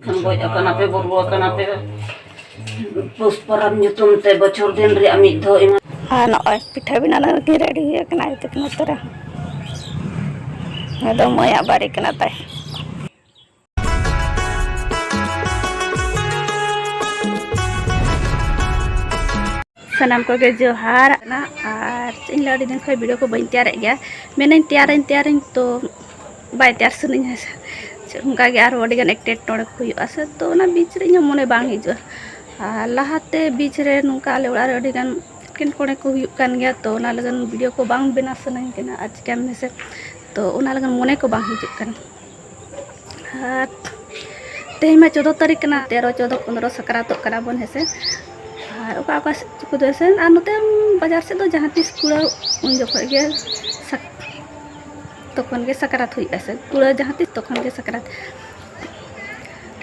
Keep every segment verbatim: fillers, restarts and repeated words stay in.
ᱠᱷᱟᱱ ᱜᱚᱡ ᱟᱠᱟᱱᱟ ᱯᱮ, ᱵᱩᱨᱩ ᱟᱠᱟᱱᱟ ᱯᱮ᱾ ᱯᱩᱥ ᱯᱚᱨᱚᱵᱽ ᱧᱩᱛᱩᱢ ᱛᱮ ᱵᱚᱪᱷᱚᱨ ᱫᱤᱱ ᱨᱮᱭᱟᱜ ᱢᱤᱫ ᱫᱷᱟᱣ ᱮᱢᱟ᱾ ᱟᱨ ᱱᱚᱜᱼᱚᱭ ᱯᱤᱴᱷᱟᱹ ᱵᱮᱱᱟᱣ ᱞᱟᱹᱜᱤᱫ ᱨᱮᱰᱤ ᱦᱩᱭ ᱟᱠᱟᱱᱟ ᱟᱭᱳ ᱛᱟᱹᱠᱤᱱ ᱱᱚᱛᱮ ᱨᱮ᱾ ᱱᱚᱣᱟ ᱫᱚ ᱢᱟᱹᱭᱟᱜ ᱵᱟᱲᱮ ᱠᱟᱱᱟ ᱛᱟᱭ᱾ ᱥᱟᱱᱟᱢ ᱠᱚᱜᱮ ᱡᱚᱦᱟᱨ᱾ ᱟᱨ ᱪᱮᱫ ᱤᱧ ᱞᱟᱹᱭᱟ, ᱟᱹᱰᱤ ᱫᱤᱱ ᱠᱷᱚᱱ ᱵᱷᱤᱰᱤᱭᱳ ᱠᱚ ᱵᱟᱹᱧ ᱛᱮᱭᱟᱨᱮᱫ ᱜᱮᱭᱟ᱾ ᱢᱮᱱᱟᱹᱧ ᱛᱮᱭᱟᱨᱟᱹᱧ ᱛᱮᱭᱟᱨᱟᱹᱧ, ᱛᱚ ᱵᱟᱭ ᱛᱮᱭᱟᱨ ᱥᱟᱱᱟᱧᱟ᱾ ᱚᱱᱠᱟ ᱜᱮ ᱟᱨᱦᱚᱸ ᱟᱹᱰᱤ ᱜᱟᱱ ᱮᱴᱠᱮᱴᱚᱬᱮ ᱠᱚ ᱦᱩᱭᱩᱜᱼᱟ ᱥᱮ, ᱛᱚ ᱚᱱᱟ ᱵᱤᱪ ᱨᱮ ᱤᱧᱟᱹᱜ ᱢᱚᱱᱮ ᱵᱟᱝ ᱦᱤᱡᱩᱜᱼᱟ᱾ ᱟᱨ ᱞᱟᱦᱟᱛᱮ ᱵᱤᱪ ᱨᱮ ᱱᱚᱝᱠᱟ ᱟᱞᱮ ᱚᱲᱟᱜ ᱨᱮ ᱟᱹᱰᱤ ᱜᱟᱱ ᱮᱴᱠᱮᱴᱚᱬᱮ ᱠᱚ ᱦᱩᱭᱩᱜ ᱠᱟᱱ ᱜᱮᱭᱟ, ᱛᱚ ᱚᱱᱟ ᱞᱟᱹᱜᱤᱫ ᱵᱷᱤᱰᱤᱭᱳ ᱠᱚ ᱵᱟᱝ ᱵᱮᱱᱟᱣ ᱥᱟᱱᱟᱧ ᱠᱟᱱᱟ᱾ ᱟᱨ ᱪᱤᱠᱟᱹᱭᱟᱢ ᱢᱮᱥᱮ, ᱛᱚ ᱚᱱᱟ ᱞᱟᱹᱜᱤᱫ ᱢᱚᱱᱮ ᱠᱚ ᱵᱟᱝ ᱦᱤᱡᱩᱜ ᱠᱟᱱᱟ᱾ ᱟᱨ ᱛᱮᱦᱮᱧ ᱢᱟ ᱪᱳᱫᱽᱫᱳ ᱛᱟᱹᱨᱤᱠᱷ ᱠᱟᱱᱟ, ᱛᱮᱨᱚ, ᱪᱳᱫᱽᱫᱳ, ᱯᱚᱱᱨᱚ ᱥᱟᱠᱨᱟᱛᱚᱜ ᱠᱟᱱᱟ ᱵᱚᱱ, ᱦᱮᱸᱥᱮ᱾ ᱟᱨ ᱚᱠᱟ ᱚᱠᱟ ᱥᱮᱫ ᱠᱚᱫᱚ, ᱦᱮᱸᱥᱮ, ᱟᱨ ᱱᱚᱛᱮ ᱵᱟᱡᱟᱨ ᱥᱮᱫ ᱫᱚ ᱡᱟᱦᱟᱸ ᱛᱤᱥ ᱠᱩᱲᱟᱹᱣ, ᱩᱱ ᱡᱚᱠᱷᱚᱱ ᱜᱮ ᱥᱟᱠ-, ᱛᱚᱠᱷᱚᱱ ᱜᱮ ᱥᱟᱠᱨᱟᱛ ᱦᱩᱭᱩᱜᱼᱟ, ᱥᱮ ᱠᱩᱲᱟᱹᱣ ᱡᱟᱦᱟᱸ ᱛᱤᱥ, ᱛᱚᱠᱷᱚᱱ ᱜᱮ ᱥᱟᱠᱨᱟᱛ᱾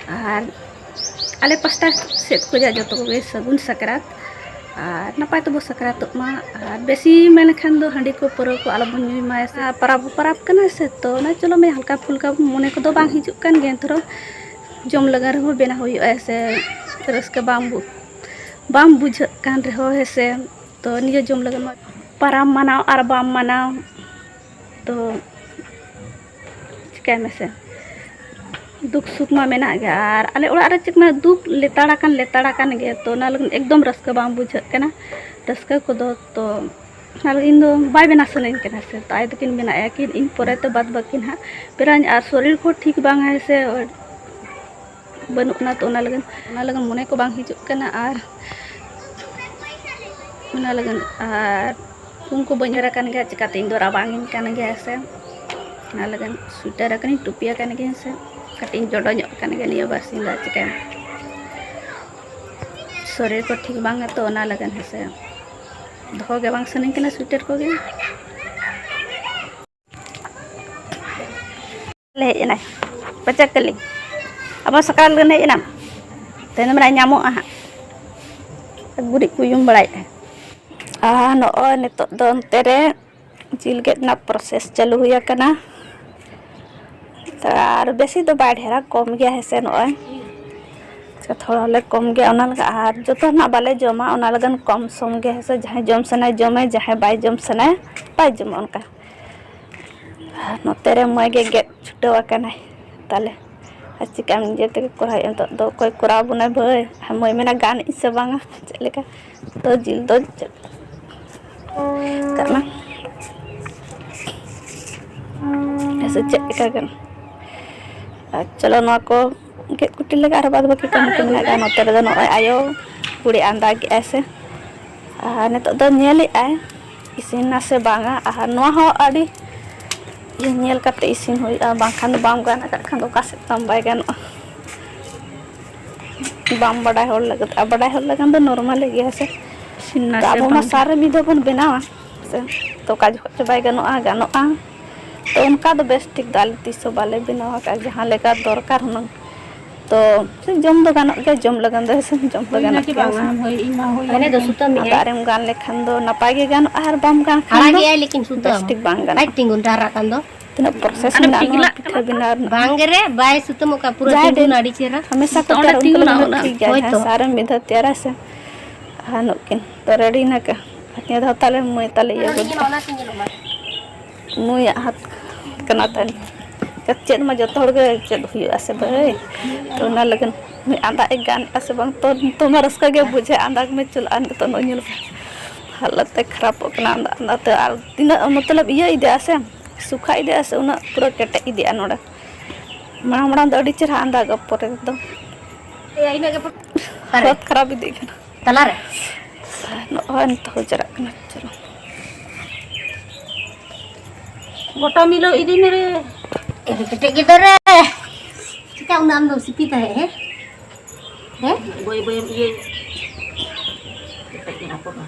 ᱟᱨ ᱟᱞᱮ ᱯᱟᱥᱴᱟ ᱥᱮᱫ ᱠᱷᱚᱱᱟᱜ ᱡᱚᱛᱚ ᱠᱚᱜᱮ ᱥᱟᱹᱜᱩᱱ ᱥᱟᱠᱨᱟᱛ᱾ ᱟᱨ ᱱᱟᱯᱟᱭ ᱛᱮᱵᱚ ᱥᱟᱠᱨᱟᱛᱚᱜ ᱢᱟ᱾ ᱟᱨ ᱵᱮᱥᱤ ᱢᱮᱱ ᱞᱮᱠᱷᱟᱱ ᱫᱚ ᱦᱟᱺᱰᱤ ᱠᱚ, ᱯᱟᱹᱣᱨᱟᱹ ᱠᱚ ᱟᱞᱚᱵᱚᱱ ᱧᱩᱭ ᱢᱟ᱾ ᱯᱟᱨᱟᱵᱽ ᱯᱟᱨᱟᱵᱽ ᱠᱟᱱᱟ ᱥᱮ, ᱛᱚ ᱚᱱᱟ ᱪᱚᱞᱚ ᱢᱮ, ᱦᱟᱞᱠᱟ ᱯᱷᱩᱞᱠᱟ ᱢᱚᱱᱮ ᱠᱚᱫᱚ ᱵᱟᱝ ᱦᱤᱡᱩᱜ ᱠᱟᱱ ᱜᱮᱭᱟ᱾ ᱮᱱᱛᱮ ᱨᱮᱦᱚᱸ ᱡᱚᱢ ᱞᱟᱹᱜᱤᱫ ᱨᱮᱦᱚᱸ ᱵᱮᱱᱟᱣ ᱦᱩᱭᱩᱜᱼᱟ ᱥᱮ, ᱨᱟᱹᱥᱠᱟᱹ ᱵᱟᱝ ᱵᱩ-, ᱵᱟᱝ ᱵᱩᱡᱷᱟᱹᱜ ᱠᱟᱱ ᱨᱮᱦᱚᱸ, ᱦᱮᱸ ᱥᱮ᱾ ᱛᱚ ᱱᱤᱡᱮ ᱡᱚᱢ ᱞᱟᱹᱜᱤᱫ ᱢᱟ, ᱯᱟᱨᱟᱵᱽ ᱢᱟᱱᱟᱣ ᱟᱨ ᱵᱟᱢ ᱢᱟᱱᱟᱣ, ᱛᱚ ᱪᱤᱠᱟᱹᱭ ᱢᱮᱥᱮ, ᱫᱩᱠ ᱥᱩᱠ ᱢᱟ ᱢᱮᱱᱟᱜ ᱜᱮ᱾ ᱟᱨ ᱟᱞᱮ ᱚᱲᱟᱜ ᱨᱮ ᱪᱮᱫ ᱢᱮᱱᱟ, ᱫᱩᱠ ᱞᱮᱛᱟᱲ ᱟᱠᱟᱱ, ᱞᱮᱛᱟᱲ ᱟᱠᱟᱱ ᱜᱮ᱾ ᱛᱚ ᱚᱱᱟ ᱞᱟᱹᱜᱤᱫ ᱮᱠᱫᱚᱢ ᱨᱟᱹᱥᱠᱟᱹ ᱵᱟᱝ ᱵᱩᱡᱷᱟᱹᱜ ᱠᱟᱱᱟ, ᱨᱟᱹᱥᱠᱟᱹ ᱠᱚᱫᱚ᱾ ᱛᱚ ᱚᱱᱟ ᱞᱟᱹᱜᱤᱫ ᱤᱧ ᱫᱚ ᱵᱟᱭ ᱵᱮᱱᱟᱣ ᱥᱟᱱᱟᱧ ᱠᱟᱱᱟ ᱥᱮ᱾ ᱛᱚ ᱟᱭᱳ ᱛᱟᱹᱠᱤᱱ ᱵᱮᱱᱟᱣᱮᱫᱼᱟ ᱠᱤᱱ, ᱤᱧ ᱯᱚᱨᱮ ᱛᱮ ᱵᱟᱫ ᱵᱟᱹᱠᱤ ᱱᱟᱦᱟᱜ ᱯᱮᱲᱟᱧ᱾ ᱟᱨ ᱥᱚᱨᱤᱨ ᱠᱚ ᱴᱷᱤᱠ ᱵᱟᱝ ᱦᱮᱸ ᱥᱮ, ᱵᱟᱹᱱᱩᱜ ᱟᱱᱟ, ᱛᱚ ᱚᱱᱟ ᱞᱟᱹᱜᱤᱫ, ᱚᱱᱟ ᱞᱟᱹᱜᱤᱫ ᱢᱚᱱᱮ ᱠᱚ ᱵᱟᱝ ᱦᱤᱡᱩᱜ ᱠᱟᱱᱟ᱾ ᱟᱨ ᱚᱱᱟ ᱞᱟᱹᱜᱤᱫ ᱟᱨ ᱩᱱᱠᱩ ᱵᱟᱹᱧ ᱮᱨ ᱟᱠᱟᱱ ᱜᱮᱭᱟ, ᱪᱤᱠᱟᱹᱛᱮ ᱤᱧ ᱫᱚ ᱨᱟᱵᱟᱝ ᱤᱧ ᱠᱟᱱ ᱜᱮᱭᱟ ᱥᱮ᱾ ᱚᱱᱟ ᱞᱟᱹᱜᱤᱫ ᱥᱩᱭᱮᱴᱟᱨ ᱟᱠᱟᱱᱟᱹᱧ, ᱴᱩᱯᱤ ᱟᱠᱟᱱ ᱜᱤᱭᱟᱹᱧ ᱥᱮ, ᱠᱟᱹᱴᱤᱡ ᱤᱧ ᱡᱚᱰᱚ ᱧᱚᱜ ᱟᱠᱟᱱ ᱜᱮᱭᱟ ᱱᱤᱭᱟᱹ ᱵᱟᱨᱥᱤᱧ ᱫᱚ᱾ ᱪᱤᱠᱟᱹᱭᱟᱢ, ᱥᱚᱨᱤᱨ ᱠᱚ ᱴᱷᱤᱠ ᱵᱟᱝᱟ, ᱛᱚ ᱚᱱᱟ ᱞᱟᱹᱜᱤᱫ ᱦᱮᱸ ᱥᱮ, ᱫᱚᱦᱚ ᱜᱮ ᱵᱟᱝ ᱥᱟᱱᱟᱧ ᱠᱟᱱᱟ ᱥᱩᱭᱮᱴᱟᱨ ᱠᱚᱜᱮ᱾ ᱞᱮ ᱦᱮᱡ ᱮᱱᱟᱭ, ᱯᱟᱪᱟᱠ ᱠᱟᱹᱞᱤ, ᱟᱵᱚ ᱥᱟᱠᱨᱟᱛ ᱞᱟᱹᱜᱤᱫ ᱦᱮᱡ ᱮᱱᱟᱢ? ᱛᱮᱦᱮᱧ ᱫᱚ ᱢᱮᱱᱟ ᱧᱟᱢᱚᱜᱼᱟ ᱦᱟᱸᱜ, ᱜᱩᱨᱤᱡ ᱠᱚ ᱩᱭᱩᱢ ᱵᱟᱲᱟᱭᱮᱫᱼᱟ᱾ ᱟᱨ ᱱᱚᱜᱼᱚᱭ ᱱᱤᱛᱚᱜ ᱫᱚ ᱚᱱᱛᱮ ᱨᱮ ᱡᱤᱞ ᱜᱮᱫ ᱨᱮᱱᱟᱜ ᱯᱨᱚᱥᱮᱥ ᱪᱟᱹᱞᱩ ᱦᱩᱭ ᱟᱠᱟᱱᱟ᱾ ᱟᱨ ᱵᱮᱥᱤ ᱫᱚ ᱵᱟᱭ ᱰᱷᱮᱨᱟ, ᱠᱚᱢ ᱜᱮᱭᱟ ᱦᱮᱸᱥᱮ᱾ ᱱᱚᱜᱼᱚᱭ ᱛᱷᱚᱲᱟ ᱞᱮ ᱠᱚᱢ ᱜᱮᱭᱟ ᱚᱱᱟ ᱞᱟᱹᱜᱤᱫ, ᱟᱨ ᱡᱚᱛᱚ ᱨᱮᱱᱟᱜ ᱵᱟᱞᱮ ᱡᱚᱢᱟ, ᱚᱱᱟ ᱞᱟᱹᱜᱤᱫ ᱠᱚᱢ ᱥᱚᱢ ᱜᱮ ᱦᱮᱸᱥᱮ᱾ ᱡᱟᱦᱟᱸᱭ ᱡᱚᱢ ᱥᱟᱱᱟᱭ ᱡᱚᱢᱟᱭ, ᱡᱟᱦᱟᱸᱭ ᱵᱟᱭ ᱡᱚᱢ ᱥᱟᱱᱟᱭᱟ ᱵᱟᱭ ᱡᱚᱢᱟ ᱚᱱᱠᱟ᱾ ᱟᱨ ᱱᱚᱛᱮ ᱨᱮ ᱢᱟᱹᱭ ᱜᱮ ᱜᱮᱫ ᱪᱷᱩᱴᱟᱹᱣ ᱟᱠᱟᱱᱟᱭ ᱛᱟᱞᱮ᱾ ᱟᱨ ᱪᱤᱠᱟᱹᱢ ᱱᱤᱡᱮ ᱛᱮᱜᱮ ᱠᱚᱨᱟᱣ ᱦᱩᱭᱩᱜᱼᱟ᱾ ᱱᱤᱛᱚᱜ ᱫᱚ ᱚᱠᱚᱭ ᱠᱚᱨᱟᱣ ᱵᱚᱱᱟᱭ ᱵᱷᱟᱹᱭ? ᱟᱨ ᱢᱟᱹᱭ ᱢᱮᱱᱟ ᱜᱟᱱ ᱤᱧ ᱥᱮ ᱵᱟᱝᱟ, ᱪᱮᱫ ᱞᱮᱠᱟ? ᱛᱚ ᱡᱤᱞ ᱫᱚ ᱪᱮᱫ ᱠᱟᱜ ᱢᱟ᱾ ᱦᱮᱸ ᱥᱮ ᱪᱮᱫ ᱞᱮᱠᱟ ᱜᱟᱱ? ᱟᱨ ᱪᱚᱞᱚ ᱱᱚᱣᱟ ᱠᱚ ᱜᱮᱫ ᱠᱩᱴᱤ ᱞᱮᱠᱟ ᱟᱨ ᱵᱟᱫ ᱵᱟᱹᱠᱤ ᱠᱟᱹᱢᱤ ᱠᱚ ᱢᱮᱱᱟᱜ ᱜᱮᱭᱟ᱾ ᱱᱚᱛᱮ ᱨᱮᱫᱚ ᱱᱚᱜᱼᱚᱭ ᱟᱭᱳ ᱠᱩᱲᱤ ᱟᱸᱫᱟ ᱠᱮᱜᱼᱟᱭ ᱥᱮ᱾ ᱟᱨ ᱱᱤᱛᱚᱜ ᱫᱚ ᱧᱮᱞᱮᱜᱼᱟᱭ, ᱤᱥᱤᱱ ᱱᱟ ᱥᱮ ᱵᱟᱝᱟ᱾ ᱟᱨ ᱱᱚᱣᱟ ᱦᱚᱸ ᱟᱹᱰᱤ ᱤᱭᱟᱹ ᱧᱮᱞ ᱠᱟᱛᱮ ᱤᱥᱤᱱ ᱦᱩᱭᱩᱜᱼᱟ, ᱵᱟᱝᱠᱷᱟᱱ ᱫᱚ ᱵᱟᱢ ᱜᱟᱱ ᱟᱠᱟᱫ ᱠᱷᱟᱱ ᱫᱚ ᱚᱠᱟ ᱥᱮᱫ ᱛᱟᱢ ᱵᱟᱭ ᱜᱟᱱᱚᱜᱼᱟ᱾ ᱵᱟᱢ ᱵᱟᱰᱟᱭ ᱦᱚᱲ ᱞᱟᱹᱜᱤᱫ, ᱟᱨ ᱵᱟᱰᱟᱭ ᱦᱚᱲ ᱞᱟᱹᱜᱤᱫ ᱫᱚ ᱱᱚᱨᱢᱟᱞ ᱜᱮᱭᱟ ᱥᱮ᱾ ᱤᱥᱤᱱ ᱱᱟ ᱛᱚ ᱥᱮ ᱟᱵᱚ ᱢᱟ ᱵᱟᱝ? ᱥᱟᱨ ᱨᱮ ᱢᱤᱫ ᱫᱷᱟᱣ ᱵᱚᱱ ᱵᱮᱱᱟᱣᱟ ᱥᱮ, ᱛᱚ ᱚᱠᱟ ᱡᱚᱠᱷᱚᱡ ᱪᱚ ᱵᱟᱭ ᱜᱟᱱᱚᱜᱼᱟ, ᱜᱟᱱᱚᱜᱼᱟ᱾ ᱛᱚ ᱚᱱᱠᱟ ᱫᱚ ᱵᱮᱥ ᱴᱷᱤᱠ ᱫᱚ ᱟᱞᱮ ᱛᱤᱥ ᱦᱚᱸ ᱵᱟᱞᱮ ᱵᱮᱱᱟᱣ ᱟᱠᱟᱫᱼᱟ, ᱡᱟᱦᱟᱸ ᱞᱮᱠᱟ ᱫᱚᱨᱠᱟᱨ ᱦᱩᱱᱟᱹᱝ᱾ ᱛᱚ ᱡᱚᱢ ᱫᱚ ᱜᱟᱱᱚᱜ ᱜᱮᱭᱟ, ᱡᱚᱢ ᱞᱟᱹᱜᱤᱫ ᱫᱚ ᱦᱮᱸᱥᱮ, ᱡᱚᱢ ᱫᱚ ᱦᱩᱭᱱᱟ ᱜᱟᱱᱚᱜ ᱠᱤ ᱜᱮᱭᱟ ᱵᱟᱝᱟ? ᱦᱮᱸᱥᱮ᱾ ᱦᱳᱭ, ᱤᱧ ᱢᱟ ᱦᱩᱭ ᱟᱫᱚ ᱟᱠᱟᱱ᱾ ᱥᱩᱛᱟᱹᱢ ᱟᱫᱚ ᱮᱜᱼᱟᱭ᱾ ᱟᱨᱮᱢ ᱜᱟᱱ ᱞᱮᱠᱷᱟᱱ ᱫᱚ ᱱᱟᱯᱟᱭ ᱜᱮ ᱜᱟᱱᱚᱜᱼᱟ, ᱟᱨ ᱵᱟᱢ ᱜᱟᱱ ᱠᱷᱟᱱ ᱟᱲᱟᱜ ᱫᱚ ᱮᱜᱼᱟᱭ, ᱞᱮᱠᱤᱱ ᱥᱩᱛᱟᱹᱢ ᱵᱮᱥ ᱴᱷᱤᱠ ᱵᱟᱝ ᱜᱟᱱᱚᱜᱼᱟ᱾ ᱟᱡ ᱛᱤᱸᱜᱩᱱ ᱰᱷᱟᱨᱟᱜ ᱠᱟᱱ ᱫᱚ᱾ ᱛᱤᱱᱟᱹᱜ process ᱟᱨᱮᱢ ᱢᱮᱱᱟᱜᱼᱟ ᱱᱚᱣᱟ ᱯᱤᱜᱽᱞᱟᱜ ᱯᱤᱴᱷᱟᱹ ᱠᱟᱱᱟ᱾ ᱵᱮᱱᱟᱣ ᱨᱮᱱᱟᱜ᱾ ᱵᱟᱝ ᱜᱮ ᱨᱮ, ᱵᱟᱭ ᱥᱩᱛᱟᱹᱢᱚᱜ ᱠᱟᱱᱟ, ᱯᱩᱨᱟᱹ ᱡᱟᱦᱟᱸᱭ ᱛᱤᱸᱜᱩᱱᱟ ᱰᱷᱮᱨ ᱟᱹᱰᱤ ᱪᱮᱦᱨᱟ᱾ ᱦᱟᱢᱮᱥᱟ ᱠᱚ ᱚᱸᱰᱮ ᱛᱮᱭᱟᱨ ᱩᱱᱠᱩ ᱛᱤᱸᱜᱩᱱᱟ, ᱞᱟᱹᱜᱤᱫ ᱫᱚ ᱚᱸᱰᱮ᱾ ᱴᱷᱤᱠ ᱜᱮᱭᱟ, ᱦᱳᱭ ᱡᱟᱦᱟᱸᱭ ᱛᱚ᱾ ᱥᱟᱨᱮᱢ ᱢᱤᱫ ᱫᱷᱟᱣ ᱛᱮᱭᱟᱨᱟ ᱥᱮ᱾ ᱟᱨ ᱱᱩᱠᱤᱱ ᱛᱚ ready ᱱᱟᱠᱟ᱾ ᱱᱤᱭᱟᱹ ᱫᱷᱟᱣ ᱛᱟᱦᱞᱮ ᱢᱟᱹᱭ ᱛᱟᱞᱮ ᱤᱭᱟᱹ ᱚᱱᱟ ᱜᱚᱫ ᱤᱧ ᱧᱮᱞᱟ, ᱠᱟᱜ᱾ ᱚᱱᱟ ᱛᱤᱧ ᱧᱮᱞᱚᱜ ᱢᱟ᱾ ᱱᱩᱭᱟᱜ ᱦᱟᱛ ᱠᱟᱱᱟ ᱛᱟᱭ᱾ ᱪᱮᱫ ᱢᱟ ᱡᱚᱛᱚ ᱦᱚᱲ ᱜᱮ ᱪᱮᱫ ᱦᱩᱭᱩᱜᱼᱟ ᱥᱮ ᱵᱷᱟᱹᱭ? ᱛᱚ ᱚᱱᱟ ᱞᱟᱹᱜᱤᱫ ᱱᱩᱭ ᱟᱸᱫᱟᱜ ᱮ ᱜᱟᱱᱮᱜᱼᱟ ᱥᱮ ᱵᱟᱝ? ᱛᱚ ᱱᱤᱛᱚᱜ ᱢᱟ ᱨᱟᱹᱥᱠᱟᱹ ᱜᱮ ᱵᱩᱡᱷᱟᱹᱜᱼᱟ, ᱟᱸᱫᱟᱜ ᱢᱮ ᱪᱟᱞᱟᱜᱼᱟ᱾ ᱱᱤᱛᱚᱜ ᱱᱚᱜᱼᱚᱭ ᱧᱮᱞ ᱯᱮ, ᱦᱟᱞᱚᱛ ᱛᱮ ᱠᱷᱟᱨᱟᱯᱚᱜ ᱠᱟᱱᱟ ᱟᱸᱫᱟᱜ, ᱟᱸᱫᱟᱜ ᱛᱮ᱾ ᱟᱨ ᱛᱤᱱᱟᱹᱜ ᱢᱚᱛᱞᱚᱵ ᱤᱭᱟᱹ ᱤᱫᱤᱜᱼᱟ ᱥᱮ, ᱥᱩᱠᱷᱟ ᱤᱫᱤᱜᱼᱟ ᱥᱮ, ᱩᱱᱟᱹᱜ ᱯᱩᱨᱟᱹ ᱠᱮᱴᱮᱡ ᱤᱫᱤᱜᱼᱟ ᱱᱚᱰᱮ᱾ ᱢᱟᱲᱟᱝ ᱢᱟᱲᱟᱝ ᱫᱚ ᱟᱹᱰᱤ ᱪᱮᱦᱨᱟ ᱟᱸᱫᱟᱜᱚᱜ, ᱯᱚᱨᱮ ᱛᱮᱫᱚ ᱮᱭᱟ, ᱤᱱᱟᱹᱜ ᱜᱮ ᱯᱚ-, ᱦᱟᱞᱚᱛ ᱠᱷᱟᱨᱟᱯ ᱤᱫᱤᱜ ᱠᱟᱱᱟ᱾ ᱛᱟᱞᱟᱨᱮ? ᱱᱚᱜᱼᱚᱭ ᱱᱤᱛᱚᱜ ᱦᱚᱸ ᱪᱟᱞᱟᱜ ᱠᱟᱱᱟ, ᱪᱚᱞᱚ᱾ ᱜᱚᱴᱟ ᱢᱤᱞᱟᱹᱣ ᱤᱫᱤ ᱢᱮ ᱨᱮ᱾ ᱮ, ᱠᱮᱴᱮᱡ ᱜᱮᱫᱚ ᱨᱮ᱾ ᱪᱤᱠᱟ ᱩᱱᱟᱹᱜ ᱟᱢ ᱫᱚᱢ ᱥᱤᱯᱤ ᱛᱟᱦᱮᱸᱫ, ᱦᱮᱸ? ᱦᱮᱸ? ᱵᱟᱹᱭ ᱵᱟᱹᱭ ᱮᱢ ᱤᱭᱟᱹᱭ᱾ ᱠᱮᱴᱮᱡ ᱮᱱᱟ ᱯᱩᱨᱟᱹ᱾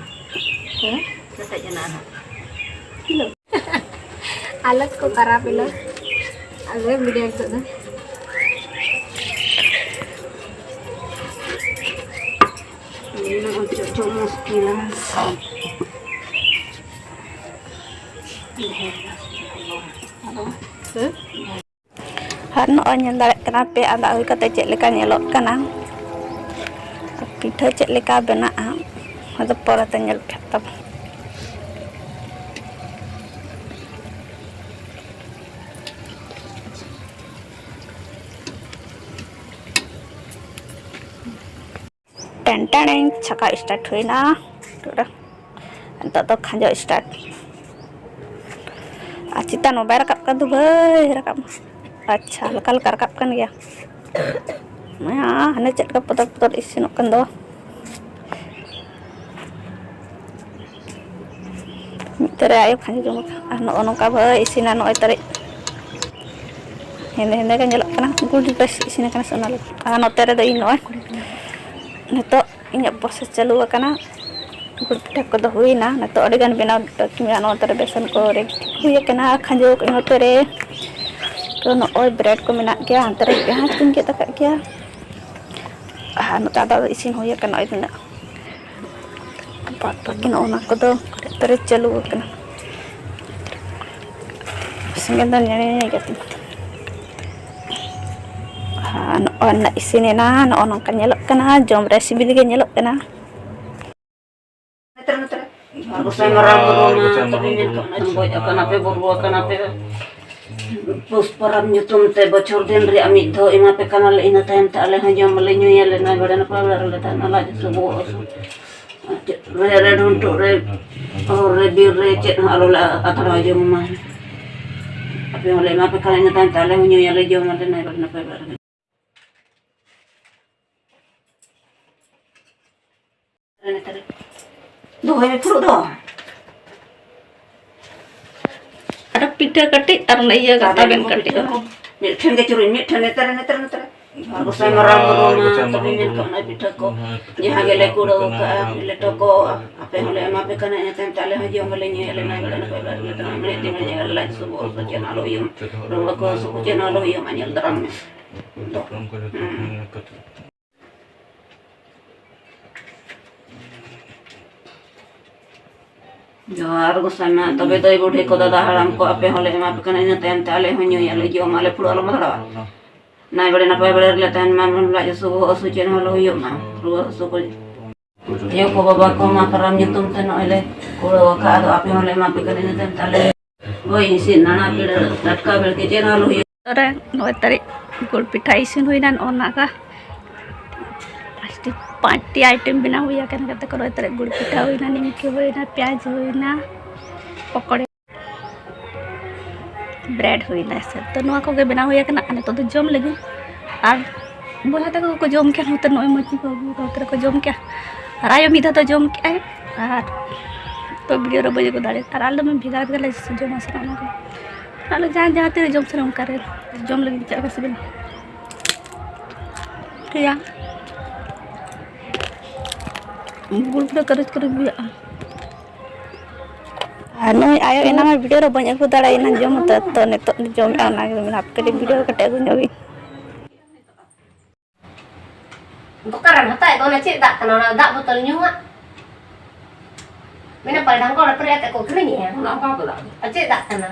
ᱦᱮᱸ? ᱠᱮᱴᱮᱡ ᱮᱱᱟ ᱟᱨᱦᱚᱸ᱾ ᱟᱞᱮ ᱠᱚ ᱠᱷᱟᱨᱟᱯ ᱮᱱᱟ᱾ ᱟᱞᱮ ᱢᱤᱰᱤᱭᱟ ᱱᱤᱛᱚᱜ ᱫᱚ᱾ ᱤᱱᱟᱹ ᱚᱪᱚᱜ ᱚᱪᱚᱜ ᱢᱩᱥᱠᱤᱞᱟ᱾ ᱟᱫᱚ, ᱦᱮᱸ? ᱱᱚᱜᱼᱚᱭ ᱧᱮᱞ ᱫᱟᱲᱮᱭᱟᱜ ᱠᱟᱱᱟ ᱯᱮ, ᱟᱫᱟ ᱦᱩᱭ ᱠᱟᱛᱮ ᱪᱮᱫ ᱞᱮᱠᱟ ᱧᱮᱞᱚᱜ ᱠᱟᱱᱟ, ᱯᱤᱴᱷᱟᱹ ᱪᱮᱫ ᱞᱮᱠᱟ ᱵᱮᱱᱟᱜᱼᱟ, ᱟᱫᱚ ᱯᱚᱨᱮᱛᱮ ᱧᱮᱞ ᱯᱮ ᱛᱟᱵᱚᱱ᱾ ᱴᱮᱱ ᱴᱮᱱ, ᱪᱷᱟᱠᱟᱣ start ᱦᱩᱭᱱᱟ᱾ ᱱᱤᱛᱚᱜ ᱫᱚ ᱠᱷᱟᱸᱡᱚ start᱾ ᱟᱨ ᱪᱮᱛᱟᱱ ᱢᱟ ᱵᱟᱭ ᱨᱟᱠᱟᱵ ᱠᱟᱱ ᱫᱚ ᱵᱷᱟᱹᱭ, ᱨᱟᱠᱟᱵ ᱢᱟ᱾ ᱟᱪᱪᱷᱟ, ᱦᱟᱞᱠᱟ ᱦᱟᱞᱠᱟ ᱨᱟᱠᱟᱵ ᱠᱟᱱ ᱜᱮᱭᱟ᱾ ᱦᱟᱱᱮ ᱪᱮᱫ ᱞᱮᱠᱟ ᱯᱚᱫᱚᱨ ᱯᱚᱫᱚᱨ ᱤᱥᱤᱱᱚᱜ ᱠᱟᱱ ᱫᱚ᱾ ᱢᱤᱫ ᱛᱟᱨᱮ ᱟᱭᱳ ᱠᱷᱟᱸᱡᱚ ᱡᱚᱝ ᱠᱟᱱᱟ᱾ ᱟᱨ ᱱᱚᱜᱼᱚ ᱱᱚᱝᱠᱟ ᱵᱷᱟᱹᱭ ᱤᱥᱤᱱᱟ, ᱱᱚᱜᱼᱚᱭ ᱛᱟᱨᱮ ᱦᱮᱸᱫᱮ ᱦᱮᱸᱫᱮ ᱜᱮ ᱧᱮᱞᱚᱜ ᱠᱟᱱᱟ᱾ ᱜᱩᱲ ᱯᱮ ᱤᱥᱤᱱ ᱟᱠᱟᱱᱟ ᱥᱮ ᱚᱱᱟ ᱞᱟᱹᱜᱤᱫ᱾ ᱟᱨ ᱱᱚᱛᱮ ᱨᱮᱫᱚ ᱤᱧ ᱱᱚᱜᱼᱚᱭ ᱱᱤᱛᱚᱜ ᱤᱧᱟᱹᱜ process ᱪᱟᱹᱞᱩ ᱟᱠᱟᱱᱟ᱾ ᱜᱩᱲ ᱯᱤᱴᱷᱟᱹ ᱠᱚᱫᱚ ᱦᱩᱭᱱᱟ᱾ ᱱᱤᱛᱚᱜ ᱟᱹᱰᱤᱜᱟᱱ ᱵᱮᱱᱟᱣ ᱵᱟᱹᱠᱤ ᱢᱮᱱᱟᱜᱼᱟ᱾ ᱱᱚᱛᱮ ᱨᱮ ᱵᱮᱥᱚᱱ ᱠᱚ ᱨᱮ ᱦᱩᱭ ᱟᱠᱟᱱᱟ, ᱠᱷᱟᱸᱡᱚ ᱠᱟᱜ ᱟᱹᱧ ᱱᱚᱛᱮ ᱨᱮ᱾ ᱛᱚ ᱱᱚᱜᱼᱚᱭ bread ᱠᱚ ᱢᱮᱱᱟᱜ ᱜᱮᱭᱟ, ᱦᱟᱱᱛᱮ ᱨᱮ ᱯᱮᱸᱭᱟᱡᱽ ᱠᱚᱧ ᱜᱮᱫ ᱟᱠᱟᱫ ᱜᱮᱭᱟ᱾ ᱟᱨ ᱱᱚᱛᱮ ᱟᱫᱚ ᱤᱥᱤᱱ ᱦᱩᱭ ᱟᱠᱟᱱᱟ, ᱱᱚᱜᱼᱚᱭ ᱛᱤᱱᱟᱹᱜ ᱵᱟᱫ ᱵᱟᱹᱠᱤ ᱱᱚᱜᱼᱚ ᱱᱚᱣᱟ ᱠᱚᱫᱚ ᱱᱚᱛᱮ ᱨᱮ ᱪᱟᱹᱞᱩ ᱟᱠᱟᱱᱟ᱾ ᱥᱮᱸᱜᱮᱞ ᱫᱚ ᱱᱮᱲᱮ ᱜᱮ ᱛᱤᱧ᱾ ᱟᱨ ᱱᱚᱜᱼᱚᱭ ᱱᱟᱜ ᱤᱥᱤᱱ ᱮᱱᱟ, ᱱᱚᱜᱼᱚ ᱱᱚᱝᱠᱟ ᱧᱮᱞᱚᱜ ᱠᱟᱱᱟ, ᱡᱚᱢ ᱨᱮ ᱥᱤᱵᱤᱞ ᱜᱮ ᱧᱮᱞᱚᱜ ᱠᱟᱱᱟ᱾ ᱟᱨ ᱜᱚᱸᱥᱟᱭ ᱢᱟᱨᱟᱝ ᱵᱩᱨᱩ ᱢᱟ ᱛᱟᱵᱮ ᱢᱮᱱ ᱠᱟᱜ ᱵᱚᱱᱟ, ᱜᱚᱡ ᱟᱠᱟᱱᱟ ᱯᱮ, ᱵᱩᱨᱩ ᱟᱠᱟᱱᱟ ᱯᱮ᱾ ᱯᱩᱥ ᱯᱚᱨᱚᱵᱽ ᱧᱩᱛᱩᱢ ᱛᱮ ᱵᱚᱪᱷᱚᱨ ᱫᱤᱱ ᱨᱮᱭᱟᱜ ᱢᱤᱫ ᱫᱷᱟᱣ ᱮᱢᱟ ᱯᱮ ᱠᱟᱱᱟᱞᱮ, ᱤᱱᱟᱹ ᱛᱟᱭᱚᱢ ᱛᱮ ᱟᱞᱮ ᱦᱚᱸ ᱡᱚᱢ ᱟᱞᱮ, ᱧᱩᱭᱟᱞᱮ, ᱱᱟᱭ ᱵᱟᱲᱮ ᱱᱟᱯᱟᱭ ᱵᱟᱲᱟ ᱨᱮᱞᱮ ᱛᱟᱦᱮᱱᱟ, ᱞᱟᱡ ᱦᱟᱹᱥᱩ, ᱵᱚᱦᱚᱜ ᱦᱟᱹᱥᱩ, ᱪᱮᱫ ᱨᱮ, ᱨᱮ ᱰᱷᱩᱱᱴᱩᱜ ᱨᱮ, ᱦᱚᱨ ᱨᱮ, ᱵᱤᱨ ᱨᱮ ᱪᱮᱫ ᱦᱚᱸ ᱟᱞᱚ ᱞᱮ ᱟᱛᱲᱟ ᱡᱚᱢ ᱢᱟ᱾ ᱟᱯᱮ ᱦᱚᱸᱞᱮ ᱮᱢᱟ ᱯᱮ ᱠᱷᱟᱱ ᱤᱱᱟᱹ ᱛᱟᱭᱚᱢ ᱛᱮ ᱟᱞᱮ ᱦᱚᱸ ᱧᱩᱭᱟᱞᱮ, ᱡᱚᱢ ᱟᱞᱮ, ᱱᱟᱭ ᱵᱟᱲᱮ ᱱᱟᱯᱟᱭ ᱵᱟᱲᱟ ᱨᱮ᱾ ᱫᱚᱦᱚᱭ ᱢᱮ ᱯᱷᱩᱲᱩᱜ ᱫᱚ᱾ ᱟᱨ ᱯᱤᱴᱷᱟᱹ ᱠᱟᱹᱴᱤᱡ ᱟᱨ ᱚᱱᱟ ᱤᱭᱟᱹ ᱛᱟᱵᱮᱱ ᱛᱟᱵᱮᱱ ᱠᱚ ᱠᱟᱹᱴᱤᱡ᱾ ᱯᱤᱴᱷᱟᱹ ᱠᱚ᱾ ᱢᱤᱫ ᱴᱷᱮᱱ ᱜᱮ ᱪᱩᱨᱩᱡ, ᱢᱤᱫ ᱴᱷᱮᱱ ᱱᱮᱛᱟᱨ, ᱱᱮᱛᱟᱨ, ᱱᱮᱛᱟᱨ᱾ ᱟᱨ ᱜᱚᱸᱥᱟᱭ ᱢᱟᱨᱟᱝ ᱵᱩᱨᱩ ᱢᱟ ᱛᱟᱵᱮᱱ ᱢᱮᱱ ᱠᱟᱜ ᱚᱱᱟ ᱯᱤᱴᱷᱟᱹ ᱠᱚ᱾ ᱡᱟᱦᱟᱸ ᱜᱮᱞᱮ ᱠᱩᱲᱟᱹᱣ ᱠᱟᱜᱼᱟ, ᱞᱮᱴᱚ ᱠᱚ, ᱟᱯᱮ ᱦᱚᱸᱞᱮ ᱮᱢᱟ ᱯᱮ ᱠᱟᱱᱟ, ᱤᱱᱟᱹ ᱛᱟᱭᱚᱢ ᱛᱮ ᱟᱞᱮ ᱦᱚᱸ ᱡᱚᱢ ᱟᱞᱮ, ᱧᱩᱭ ᱟᱞᱮ, ᱱᱟᱭ ᱵᱟᱲᱮ ᱱᱟᱯᱟᱭ ᱵᱟᱲᱮ ᱞᱮ ᱛᱟᱦᱮᱱᱟ᱾ ᱢᱮᱬᱦᱮᱫ ᱛᱤ ᱢᱮᱬᱦᱮᱫ ᱡᱟᱸᱜᱟ ᱨᱮ ᱞᱟᱡ ᱦᱟᱹᱥᱩ ᱵᱚᱦᱚᱜ ᱦᱟᱹᱥᱩ ᱪᱮᱫ ᱦᱚᱸ ᱟᱞᱚ ᱦᱩᱭᱩᱜ, ᱨᱩᱣᱟᱹ ᱠᱚ ᱦᱟᱹᱥᱩ ᱠᱚ ᱪᱮᱫ ᱦᱚᱸ ᱟᱞᱚ ᱦᱩᱭᱩᱜ ᱢᱟ, ᱧᱮᱞ ᱫᱟᱨᱟᱢ ᱢᱮ᱾ ᱫᱚ᱾ ᱦᱩᱸ᱾ ᱡᱚᱦᱟᱨ ᱜᱚᱸᱥᱟᱭ ᱢᱟ, ᱛᱚᱵᱮ ᱫᱟᱹᱭ ᱵᱩᱰᱷᱤ ᱠᱚ, ᱫᱟᱫᱟ ᱦᱟᱲᱟᱢ ᱠᱚ, ᱟᱯᱮ ᱦᱚᱸᱞᱮ ᱮᱢᱟ ᱯᱮ ᱠᱟᱱᱟ, ᱤᱱᱟᱹ ᱛᱟᱭᱚᱢ ᱛᱮ ᱟᱞᱮ ᱦᱚᱸ ᱧᱩᱭ ᱟᱞᱮ, ᱡᱚᱢ ᱟᱞᱮ, ᱯᱷᱩᱲᱩᱜ ᱟᱞᱚ ᱢᱟᱫᱲᱟᱣᱟ᱾ ᱱᱟᱭ ᱵᱟᱲᱮ ᱱᱟᱯᱟᱭ ᱵᱟᱲᱮ ᱨᱮᱞᱮ ᱛᱟᱦᱮᱱ ᱢᱟ, ᱞᱟᱡ ᱦᱟᱹᱥᱩ, ᱵᱚᱦᱚᱜ ᱦᱟᱹᱥᱩ, ᱪᱮᱫ ᱦᱚᱸ ᱟᱞᱚ ᱦᱩᱭᱩᱜ ᱢᱟ, ᱨᱩᱣᱟᱹ ᱦᱟᱹᱥᱩ ᱠᱚ᱾ ᱟᱭᱳ ᱠᱚ ᱵᱟᱵᱟ ᱠᱚ ᱢᱟ ᱠᱟᱨᱟᱢ ᱧᱩᱛᱩᱢ ᱛᱮ ᱱᱚᱜᱼᱚᱭ ᱞᱮ ᱠᱩᱲᱟᱹᱣ ᱟᱠᱟᱫ, ᱟᱫᱚ ᱟᱯᱮ ᱦᱚᱸᱞᱮ ᱮᱢᱟ ᱯᱮ ᱠᱟᱱᱟ, ᱤᱱᱟᱹ ᱛᱟᱭᱚᱢ ᱛᱮ ᱟᱞᱮ ᱦᱚᱭ ᱦᱤᱸᱥᱤᱫ ᱱᱟᱱᱟ ᱯᱤᱲᱟᱹ ᱴᱟᱴᱠᱟ ᱵᱮᱲᱠᱮ ᱪᱮᱫ ᱦᱚᱸ ᱟᱞᱚ ᱦᱩᱭᱩᱜ᱾ ᱨᱮ ᱱᱚᱜᱼᱚᱭ ᱛᱟᱹᱨᱤᱡ ᱜᱩᱲ ᱯᱤᱴᱷᱟ ᱤᱥᱤᱱ ᱦᱩᱭᱱᱟ, ᱱᱚᱜᱼᱚ ᱱᱚᱝᱠᱟ ᱯᱟᱸᱪᱴᱤ, ᱯᱟᱸᱪᱴᱤ item ᱵᱮᱱᱟᱣ ᱦᱩᱭ ᱟᱠᱟᱱᱟ᱾ ᱜᱟᱛᱮ ᱠᱚ, ᱱᱚᱜᱼᱚᱭ ᱛᱟᱹᱨᱤᱡ ᱜᱩᱲ ᱯᱤᱴᱷᱟ ᱦᱩᱭᱱᱟ, ᱱᱤᱢᱠᱤ ᱦᱩᱭᱱᱟ, ᱯᱮᱸᱭᱟᱡᱽ ᱦᱩᱭᱱᱟ, ᱯᱚᱠᱚᱲᱤ, bread ᱦᱩᱭᱱᱟ᱾ ᱥᱮ ᱛᱚ ᱱᱚᱣᱟ ᱠᱚᱜᱮ ᱵᱮᱱᱟᱣ ᱦᱩᱭ ᱟᱠᱟᱱᱟ᱾ ᱟᱨ ᱱᱤᱛᱚᱜ ᱫᱚ ᱡᱚᱢ ᱞᱟᱹᱜᱤᱫ᱾ ᱟᱨ ᱵᱚᱭᱦᱟ ᱛᱟᱠᱚ ᱠᱚ ᱡᱚᱢ ᱠᱮᱜᱼᱟ, ᱱᱚᱛᱮ ᱱᱚᱜᱼᱚᱭ ᱢᱟᱹᱪᱤ ᱠᱚ ᱟᱹᱜᱩ ᱠᱟᱜᱼᱟ, ᱱᱚᱛᱮ ᱨᱮᱠᱚ ᱡᱚᱢ ᱠᱮᱜᱼᱟ᱾ ᱟᱨ ᱟᱭᱳ ᱢᱤᱫ ᱫᱷᱟᱣ ᱫᱚ ᱡᱚᱢ ᱠᱮᱜᱼᱟᱭ᱾ ᱟᱨ ᱛᱚ video ᱨᱮ ᱵᱟᱹᱧ ᱟᱹᱜᱩ ᱫᱟᱲᱮᱭᱟᱫᱟ᱾ ᱟᱨ ᱟᱞᱮ ᱫᱚ ᱵᱷᱮᱜᱟᱨ ᱵᱷᱮᱜᱟᱨ ᱞᱮ ᱡᱚᱢᱟ ᱥᱮ ᱚᱱᱟ ᱠᱚ᱾ ᱟᱞᱮ ᱡᱟᱦᱟᱸ ᱡᱟᱦᱟᱸ ᱛᱤᱨᱮ ᱡᱚᱢ ᱥᱟᱱᱟ ᱚᱱᱠᱟ ᱨᱮ ᱡᱚᱢ ᱞᱟᱹᱜᱤᱫ ᱪᱮᱫ ᱞᱮᱠᱟ ᱥᱤᱵᱤᱞᱟ᱾ ᱴᱷᱤᱠ ᱜᱮᱭᱟ᱾ ᱜᱩᱲ ᱯᱤᱴᱷᱟᱹ ᱠᱟᱹᱨᱩᱡ ᱠᱟᱹᱨᱩᱡ ᱵᱩᱡᱷᱟᱹᱜᱼᱟ᱾ ᱟᱨ ᱱᱩᱭ ᱟᱭᱳ ᱮᱱᱟᱝ ᱨᱮ video ᱨᱮ ᱵᱟᱹᱧ ᱟᱹᱜᱩ ᱫᱟᱲᱮᱭᱟᱭᱟ, ᱮᱱᱟᱝ ᱡᱚᱢ ᱦᱚᱛᱮᱫ ᱛᱚ ᱱᱤᱛᱚᱜ ᱫᱚ ᱡᱚᱢᱮᱫᱼᱟ, ᱚᱱᱟᱜᱮ ᱢᱮᱱᱟ ᱦᱟᱯᱮ ᱠᱟᱹᱴᱤᱡ video ᱨᱮ ᱠᱟᱹᱴᱤᱡ ᱟᱹᱜᱩ ᱧᱚᱜ ᱜᱤᱧ᱾ ᱫᱚᱠᱟᱱ ᱨᱮᱢ ᱦᱟᱛᱟᱣᱮᱫ ᱫᱚ, ᱚᱱᱟ ᱪᱮᱫ ᱫᱟᱜ ᱠᱟᱱᱟ? ᱚᱱᱟ ᱫᱟᱜ ᱵᱳᱛᱚᱞ ᱧᱩᱣᱟᱜ? ᱢᱮᱱᱟ ᱯᱟᱞᱮ ᱰᱷᱟᱝᱠᱚᱲ ᱨᱮ ᱯᱮᱨᱮᱡ ᱠᱟᱛᱮ ᱠᱚ ᱟᱹᱠᱷᱨᱤᱧᱮᱜᱼᱟ᱾ ᱚᱱᱟ ᱚᱠᱟ ᱠᱚ ᱫᱟᱜ? ᱟᱨ ᱪᱮᱫ ᱫᱟᱜ ᱠᱟᱱᱟ?